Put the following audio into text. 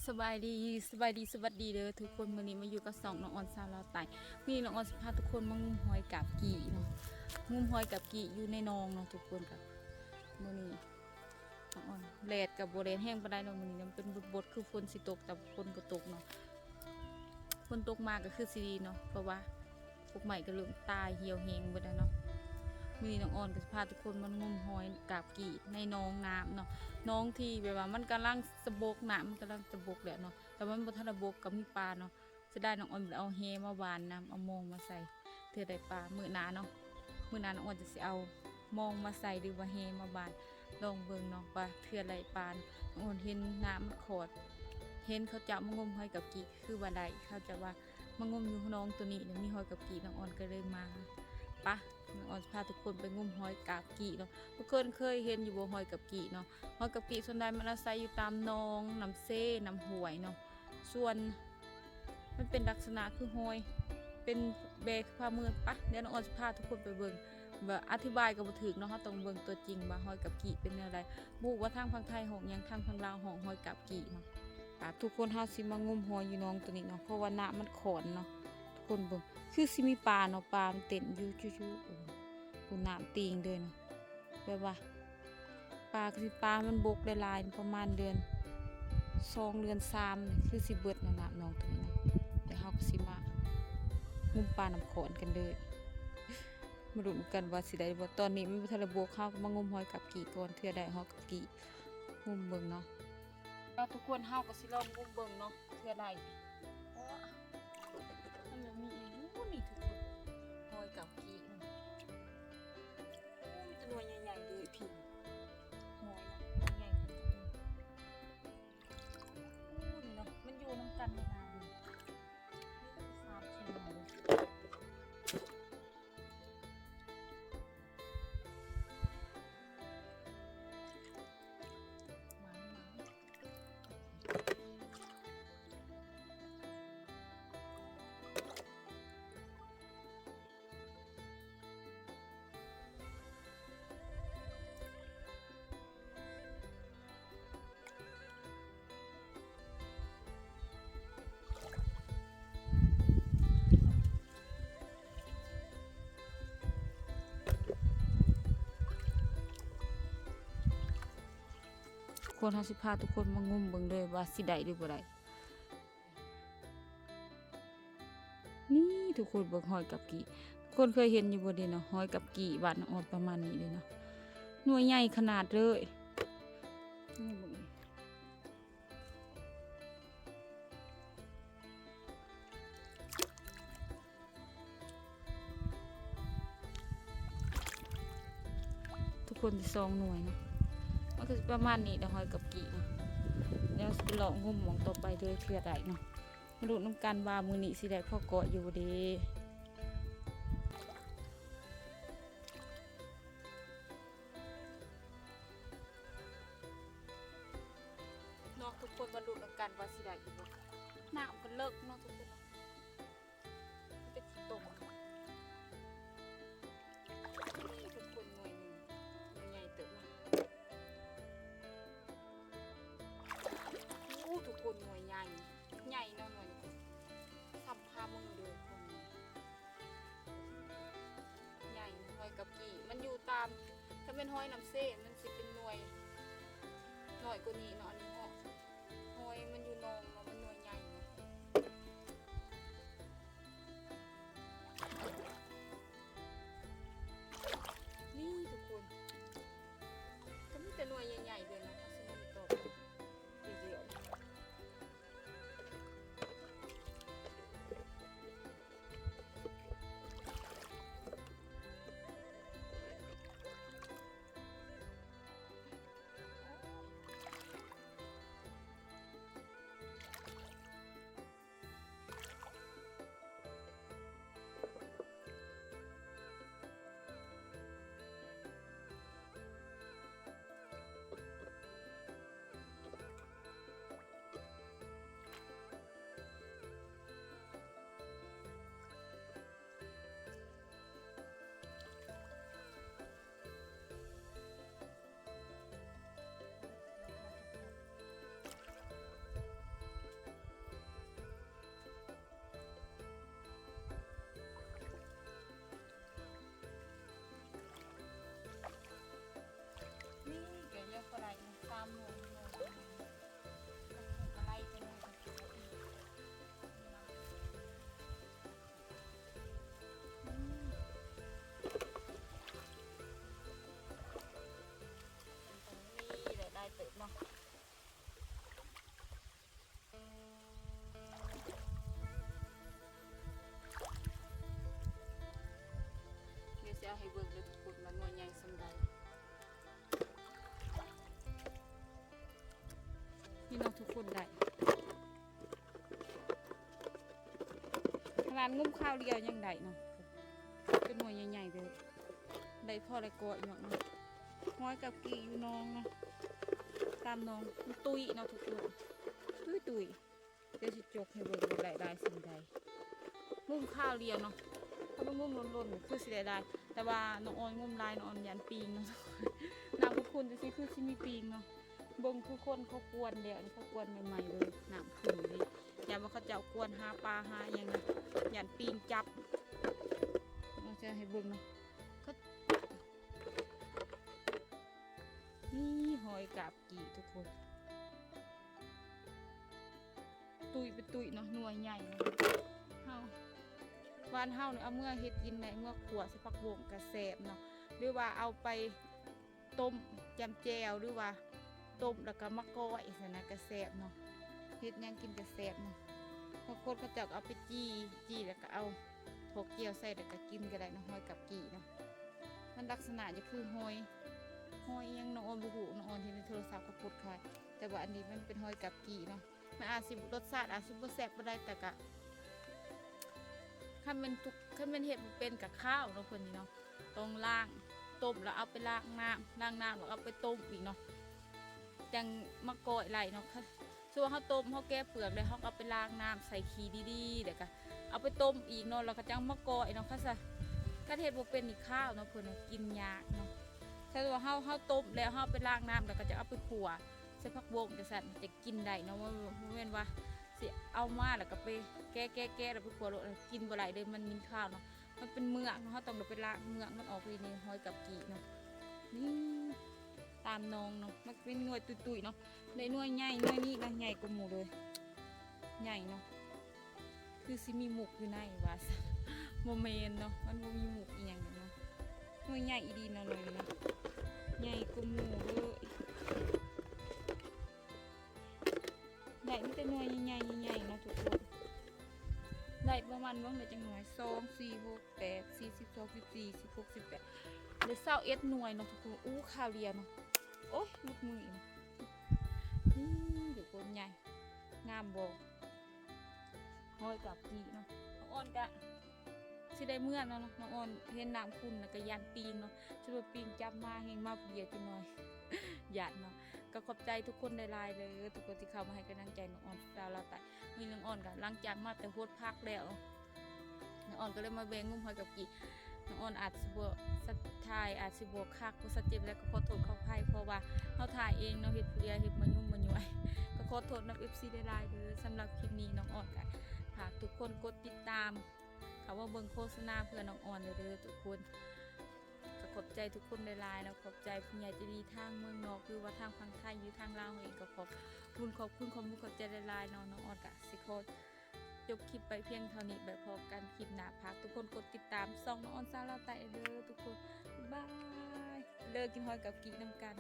ສະບາຍດີ ສະບາຍດີ ສະຫວັດດີເດີທຸກຄົນ. ມື້ນີ້ມາຢູ່ກັບຊ່ອງນ້ອງອອນສາວລາວໃຕ້. ມື້ນີ້ນ້ອງອອນຊິພາທຸກຄົນມາງຸ້ມຫອຍກາບກີ້ເນາະ, ງຸ້ມຫອຍກາບກີ້ຢູ່ໃນໜອງເນາະທຸກຄົນ. ກັບມື້ນີ້ນ້ອງອອນ ແດດກໍບໍ່ແດດແຮງປານໃດເນາະ, ມື້ນີ້ມັນເປັນບົດໆ ຄືຝົນຊິຕົກ ແຕ່ຝົນບໍ່ຕົກເນາະ. ຝົນຕົກມາກໍຄືຊິດີເນາະ ເພາະວ່າ ພວກໄມ້ກໍເລີ່ມຕາຍຫ່ຽວແຫ້ງເບິດແລ້ວເນາະ. ມື້ນີ້ນ້ອງອອນກໍຊິພາທຸກຄົນມາງຸ້ມຫອຍກາບກີ້ໃນໜອງນ້ຳເນາະ, ໜອງທີ່ແບບວ່າມັນກຳລັງຈະບົກ, ນ້ຳມັນກຳລັງຈະບົກແລ້ວເນາະ, ແຕ່ວ່າມັນບໍ່ທັນໄດ້ບົກກໍມີປາເນາະ. ເສຍດາຍນ້ອງອອນບໍ່ໄດ້ເອົາແຫມາຫວ່ານນຳ ເອົາມອງມາໃສ່. ເທື່ອໃດປາ ມື້ໜ້າເນາະ, ມື້ໜ້ານ້ອງອອນຈະຊິເອົາມອງມາໃສ່ ຫຼືວ່າແຫມາຫວ່ານ ລອງເບິ່ງເນາະ ວ່າເທື່ອໃດປາ. ນ້ອງອອນເຫັນນ້ຳມັນຂອດ ເຫັນເຂົາເຈົ້າມາງຸ້ມຫອຍກາບກີ້ ຄືວ່າໄດ້ ເຂົາເຈົ້າວ່າ ມາງຸ້ມຢູ່ໜອງໂຕນີ້ ແລ້ວມີຫອຍກາບກີ້ ນ້ອງອອນກໍເລີຍມາ. ປະ ນ້ອງອອນຊິພາທຸກຄົນໄປງຸ້ມຫອຍກາບກີ້ເນາະ. ທຸກຄົນເຄີຍເຫັນຢູ່ບໍ່ ຫອຍກາບກີ້ເນາະ? ຫອຍກາບກີ້ສ່ວນໃຫຍ່ມັນອາໄສຢູ່ຕາມໜອງ, ນ້ຳເຊ, ນ້ຳຫ້ວຍເນາະ. ສ່ວນມັນເປັນລັກສະນະຄືຫອຍ ເປັນແບຄືພາມື. ປະ ດຽວນ້ອງອອນຊິພາທຸກຄົນໄປເບິ່ງ. ແບບອະທິບາຍກໍບໍ່ຖືກເນາະ, ເຮົາຕ້ອງເບິ່ງຕົວຈິງວ່າຫອຍກາບກີ້ເປັນແນວໃດ. ບໍ່ຮູ້ວ່າທາງຝັ່ງໄທຮ້ອງຫຍັງ, ທາງຝັ່ງລາວຮ້ອງຫອຍກາບກີ້ເນາະ. ອ່າ ທຸກຄົນ ເຮົາຊິມາງຸ້ມຫອຍຢູ່ໜອງໂຕນີ້ເນາະ, ເພາະວ່ານ້ຳມັນຂອນເນາະ. ທຸກຄົນເບິ່ງ ຄືຊິມີປາເນາະ, ປາມັນເຕັ້ນຢູ່ຈຸໆ ໂອ້ ນ້ຳຕີງເລີຍເນາະ. ແບບວ່າປາ ຄືຊິ ປາມັນບົກຫຼາຍໆ ປະມານເດືອນສອງເດືອນສາມນີ້ ຄືຊິເບິດແລ້ວນ້ຳໜອງໂຕນີ້ນະ. ແລ້ວເຮົາກໍຊິມາງຸ້ມປານ້ຳຂອນກັນເດີ. ມາລຸ້ນກັນວ່າຊິໄດ້ບໍ່. ຕອນນີ້ມັນບໍ່ທັນໄດ້ບົກ, ເຮົາກໍມາງຸ້ມຫອຍກາບກີ້ກ່ອນ, ເທື່ອໄດ້ຫອຍກາບກີ້ ງຸ້ມເບິ່ງເນາະ. ເນາະ ທຸກຄົນ ເຮົາກໍຊິລອງງຸ້ມເບິ່ງເນາະ ເທື່ອໃດ. ໂອ້ ມັນຍັງມີອີກຢູ່ນີ້ທຸກຄົນ, ຫອຍກາບກີ້. ໂອ້ ມີແຕ່ໜ່ວຍໃຫຍ່ໆເລີຍພີ້, ຫອຍນະ ໃຫຍ່. ໂອ້ ນີ້ເນາະ ມັນຢູ່ນຳກັນໃນນາເລີຍ, ມີແຕ່ສາມສີ່ໜ່ວຍເລີຍ. ທຸກຄົນ ເຮົາຊິພາທຸກຄົນມາງຸ້ມເບິ່ງເລີຍວ່າຊິໄດ້ຫຼືບໍ່ໄດ້. ນີ້ທຸກຄົນເບິ່ງຫອຍກາບກີ້, ທຸກຄົນເຄີຍເຫັນຢູ່ບໍ່ເດເນາະ? ຫອຍກາບກີ້ບ້ານນ້ອງອອນປະມານນີ້ເດເນາະ, ໜ່ວຍໃຫຍ່ຂະໜາດເລີຍ. ນີ້ເບິ່ງ ທຸກຄົນ ສອງໜ່ວຍເນາະ, ມັນກໍຊິປະມານນີ້ແຫຼະ ຫອຍກາບກີ້ເນາະ. ແລ້ວຊິໄປເລາະງຸ້ມໝ່ອງຕໍ່ໄປເດີ ເທື່ອໃດເນາະ. ມາລຸ້ນນຳກັນວ່າມື້ນີ້ຊິໄດ້ພໍເກາະຢູ່ບໍ່ເດ. ເນາະ ທຸກຄົນ ມາລຸ້ນນຳກັນວ່າຊິໄດ້ຢູ່ບໍ່. ນ້ຳກໍເລິກເນາະທຸກຄົນເນາະ, ເປັນຂີ້ຕົມ. ນີ້ທຸກຄົນ ໜ່ວຍໜຶ່ງ ໜ່ວຍໃຫຍ່ເຕີບເນາະ. ໂອ້ ທຸກຄົນ ໜ່ວຍໃຫຍ່ ໃຫຍ່ເນາະ ໜ່ວຍນີ້ ສ່ຳຝ່າມືເດີທຸກຄົນ. ໃຫຍ່ ຫອຍກາບກີ້ ມັນຢູ່ຕາມ ຖ້າແມ່ນຫອຍນ້ຳເຊ ມັນຊິເປັນໜ່ວຍນ້ອຍກວ່ານີ້ເນາະ. ອັນນີ້ເນາະ ຫອຍມັນຢູ່ໜອງເນາະ ມັນໜ່ວຍໃຫຍ່ເນາະ. ນີ້ທຸກຄົນ ກໍມີແຕ່ໜ່ວຍໃຫຍ່ໆເລີຍເນາະ. ເຮົາຊິມາຕໍ່ ໃຫ້ເບິ່ງເດີທຸກຄົນວ່າໜ່ວຍໃຫຍ່ສ່ຳໃດ. ນີ້ເນາະທຸກຄົນ ໄດ້ ຂະໜາດງຸ້ມຄາວດຽວຍັງໄດ້ເນາະ ເປັນໜ່ວຍໃຫຍ່ໆເລີຍ. ໄດ້ພໍໄດ້ເກາະຢູ່ເນາະ ຫອຍກັບກີ່ຢູ່ໜອງເນາະ ຕາມໜອງ ມັນຕຸ້ຍເນາະທຸກຄົນ ຕຸ້ຍໆ. ດຽວຊິຈົກໃຫ້ເບິ່ງວ່າໄດ້ຫຼາຍສ່ຳໃດ. ງຸ້ມຄາວດຽວເນາະ ຖ້າບໍ່ງຸ້ມລົ້ນໆ ຄືຊິໄດ້ຫຼາຍ ແຕ່ວ່ານ້ອງອອນງຸ້ມຫຼາຍ ນ້ອງອອນຢ້ານປີງເນາະ. ນ້ຳຂຸ່ນໆ ຈັ່ງຊີ້ຄືຊິມີປີງເນາະ. ເບິ່ງຄືຄົນເຂົາກວນແລ້ວ ເຂົາກວນໃໝ່ໆເລີຍ ນ້ຳຂຸ່ນເລີຍ. ຢ້ານວ່າເຂົາເຈົ້າກວນຫາປາຫາຫຍັງນະ ຢ້ານປີງຈັບ. ເອົາໃຈໃຫ້ເບິ່ງເນາະ ນີ້ຫອຍກາບກີ່ທຸກຄົນ. ຕຸ້ຍເປັນຕຸ້ຍເນາະ ໜ່ວຍໃຫຍ່ເນາະ. ເຮົາ ບ້ານເຮົານີ້ເອົາເມືອເຮັດກິນໄດ້ ເມືອຂົ້ວໃສ່ຜັກບົ້ງກະແຊບເນາະ ຫຼືວ່າເອົາໄປຕົ້ມຈ້ຳແຈ່ວ ຫຼືວ່າຕົ້ມແລ້ວກະມາກ້ອຍຊັ້ນນະກະແຊບເນາະ. ເຮັດຫຍັງກິນກະແຊບເນາະ. ບາງຄົນເຂົາເຈົ້າກະເອົາໄປຈີ່ ຈີ່ແລ້ວກະເອົາຖອກແຈ່ວໃສ່ ແລ້ວກະກິນກະໄດ້ເນາະ ຫອຍກັບກີ່ເນາະ. ມັນລັກສະນະຈະຄືຫອຍ ຫອຍຫຍັງ ນ້ອງອອນບໍ່ຮູ້ ນ້ອງອອນເຫັນໃນໂທລະສັບເຂົາໂພສຂາຍ ແຕ່ວ່າອັນນີ້ມັນເປັນຫອຍກັບກີ່ເນາະ. ມັນອາດຊິ ລົດຊາດອາດຊິບໍ່ແຊບປານໃດ ແຕ່ກະ ຄັນແມ່ນທຸກ ຄັນແມ່ນເຮັດບໍ່ເປັນກະຄາວເນາະ ເພິ່ນນີ້ເນາະ. ຕ້ອງລ້າງ ຕົ້ມແລ້ວເອົາໄປລ້າງນ້ຳ ລ້າງນ້ຳແລ້ວເອົາໄປຕົ້ມອີກເນາະ ຈັ່ງມາກ້ອຍໄດ້ເນາະ. ຄືວ່າເຮົາຕົ້ມ ເຮົາແກະເປືອກແລ້ວ ເຮົາກະເອົາໄປລ້າງນ້ຳໃສ່ຂີ້ດີໆ ແລ້ວກະເອົາໄປຕົ້ມອີກເນາະ ແລ້ວກະຈັ່ງມາກ້ອຍເນາະ. ຄັນຊະ ຄັນເຮັດບໍ່ເປັນນີ້ຄາວເນາະ ເພິ່ນວ່າກິນຍາກເນາະ. ຖ້າວ່າເຮົາ ເຮົາຕົ້ມແລ້ວ ເຮົາເອົາໄປລ້າງນ້ຳ ແລ້ວກະຈະເອົາໄປຂົ້ວ ໃສ່ຜັກບົ້ງຈັ່ງຊັ້ນ ຈະກິນໄດ້ເນາະ. ບໍ່ ບໍ່ແມ່ນວ່າຊິເອົາມາແລ້ວກະໄປແກະໆໆ ແລ້ວໄປຂົ້ວໂລດ ກິນບໍ່ໄດ້ເດີ ມັນມີຄາວເນາະ. ມັນເປັນເມືອກເນາະ ເຮົາຕ້ອງໄດ້ໄປລ້າງເມືອກມັນອອກ. ນີ້ຫອຍກັບກີ່ເນາະ ນີ້ຕາມໜອງເນາະ ມັນເປັນໜ່ວຍຕຸ້ຍໆເນາະ. ໄດ້ໜ່ວຍໃຫຍ່ ໜ່ວຍນີ້ນະໃຫຍ່ກວ່າໝູ່ເລີຍ ໃຫຍ່ເນາະ. ຄືຊິມີມຸກຢູ່ໃນວ່າຊັ້ນ ບໍ່ແມ່ນເນາະ ມັນບໍ່ມີມຸກອີ່ຫຍັງເນາະ. ໜ່ວຍໃຫຍ່ອີ່ຫຼີເນາະ ໜ່ວຍນີ້ເນາະ ໃຫຍ່ກວ່າໝູ່ເລີຍ. ໄດ້ມີແຕ່ໜ່ວຍໃຫຍ່ໆ ໃຫຍ່ໆເນາະທຸກຄົນ. ໄດ້ປະມານ ເບິ່ງໄດ້ຈັກໜ່ວຍ ສອງ ສີ່ ຫົກ ແປດ ສິບ ສິບສອງ ສິບສີ່ ສິບຫົກ ສິບແປດ ໄດ້ຊາວເອັດໜ່ວຍເນາະທຸກຄົນ. ອູ້ ຄາວດຽວເນາະ ໂອ້ຍ ຫຼຸດມືອີກເນາະ. ນີ້ທຸກຄົນ ໃຫຍ່ງາມບໍ່? ຫອຍກັບກີ່ເນາະ. ນ້ອງອອນກະຊິໄດ້ເມືອແລ້ວເນາະ ນ້ອງອອນເຫັນນ້ຳຂຸ່ນແລ້ວກະຢ້ານປີງເນາະ. ຊິວ່າປີງຈັບມາແຮງມາຜູ້ດຽວຈັກໜ່ອຍ ຢ້ານເນາະ. ກະຂອບໃຈທຸກຄົນຫຼາຍໆເດີ ທຸກຄົນທີ່ເຂົ້າມາໃຫ້ກຳລັງໃຈນ້ອງອອນ ສາວລາວໃຕ້. ມື້ນີ້ນ້ອງອອນກະຫຼັງຈາກມາແຕ່ຫົດຜັກແລ້ວ ນ້ອງອອນກະເລີຍມາແວ່ງຸ້ມຫອຍກັບກີ່. ນ້ອງອອນອາດຊິບໍ່ ສະ ຖ່າຍອາດຊິບໍ່ຄັກ ບໍ່ຊັດເຈນ ແລ້ວກະຂໍໂທດຂໍອະໄພ ເພາະວ່າເຮົາຖ່າຍເອງເນາະ ເຮັດຜູ້ດຽວ ເຮັດມາຫຍຸ້ມມາຫຍວຍ ກະຂໍໂທດນຳເອັຟຊີຫຼາຍໆເດີ. ສຳລັບຄລິບນີ້ນ້ອງອອນກະຝາກທຸກຄົນກົດຕິດຕາມ ເຂົ້າມາເບິ່ງໂຄສະນາເພື່ອນ້ອງອອນເດີທຸກຄົນ. ກະຂອບໃຈທຸກຄົນຫຼາຍໆເນາະ ຂອບໃຈຜູ້ໃຫຍ່ໃຈດີທາງເມືອງນອກ ຫຼືວ່າທາງຝັ່ງໄທ ຢູ່ທາງລາວເຮົາເອງ ກະຂອບບຸນຂອບຄຸນ ຂອບມຸກຂອບໃຈຫຼາຍໆເນາະ. ນ້ອງອອນກະຊິຂໍ ຈົບຄລິບໄປພຽງເທົ່ານີ້ ໄປພໍ້ກັນຄລິບໜ້າ. ຝາກທຸກຄົນກົດຕິດຕາມຊ່ອງນ້ອງອອນ ສາວລາວໃຕ້ເດີທຸກຄົນ. ບາຍ ເລີກກິນຫອຍກັບກີ່ນຳກັນ.